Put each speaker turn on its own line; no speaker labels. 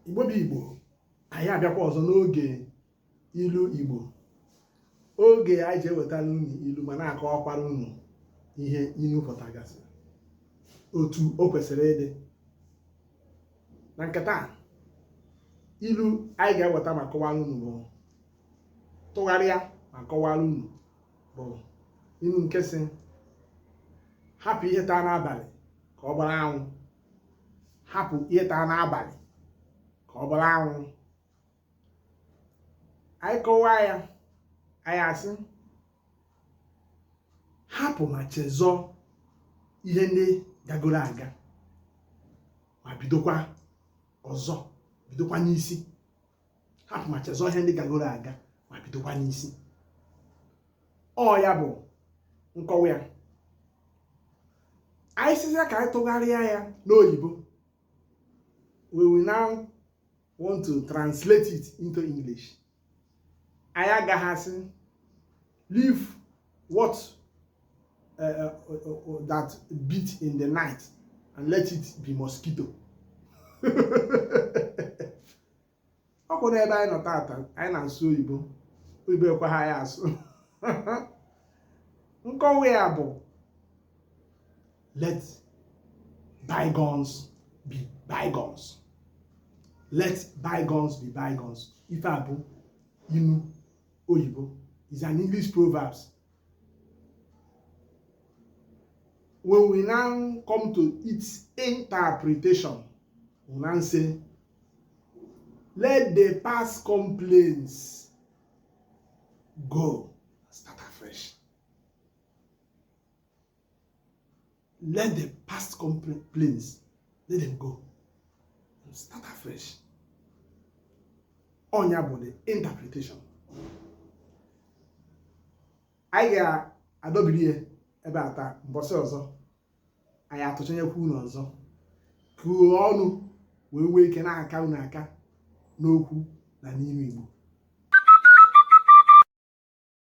Igbo bụ Igbo, anyị abịakwa ọzọ n'oge ilu Igbo, oge anyị ji ewetara unu ilu ma na-akọwakwara unu ihe inu pụtagasị otu o kwesịrị ịdị. Na nke taa, ilu anyị ga-eweta ma kọwara unu bụ tụgharịa ma kọwara unu bụ ilu nke sị hapụ ihe taa n'abalị ka ọ gbara anwụ. Hapụ ihe taa n'abalị ka ọ gbara anwụ. Anyị kọwaa ya, anyị asị hapụ ma chezọọ ihe ndị gagoro aga ma bidokwa ọzọ, bidokwa n'isi. Hapụ ma chezọọ ihe ndị gagoro aga ma bidokwa n'isi. Ọ ya bụ nkọwa ya. Anyị sịzịa ka anyị tụgharịa ya n'oyibo, we will now want to translate it into English. Anyị agaghị asị leave what that bit in the night and let it be mosquito. Ọ kwụ n'ebe anyị nọ tata, anyị na-asụ oyibo, oyibo ekweghị anyị asụ. Nkọwa ya bụ let bygones be bygones, let bygones be bygones. Ife a bụ inu oyibo, is an English proverbs. When we now come to its interpretation, we now say let the past complaints go, start afresh. Let the past complaints, let them go and start afresh. Ọ nya bụ the interpretation. Anyị ga-adọbiri ya ebe a taa. Mbọsị ọzọ anyị atụchanyekwu unu ọzọ ka ọnụ wee nwee ike na-aka unu aka n'okwu na n'inu Igbo.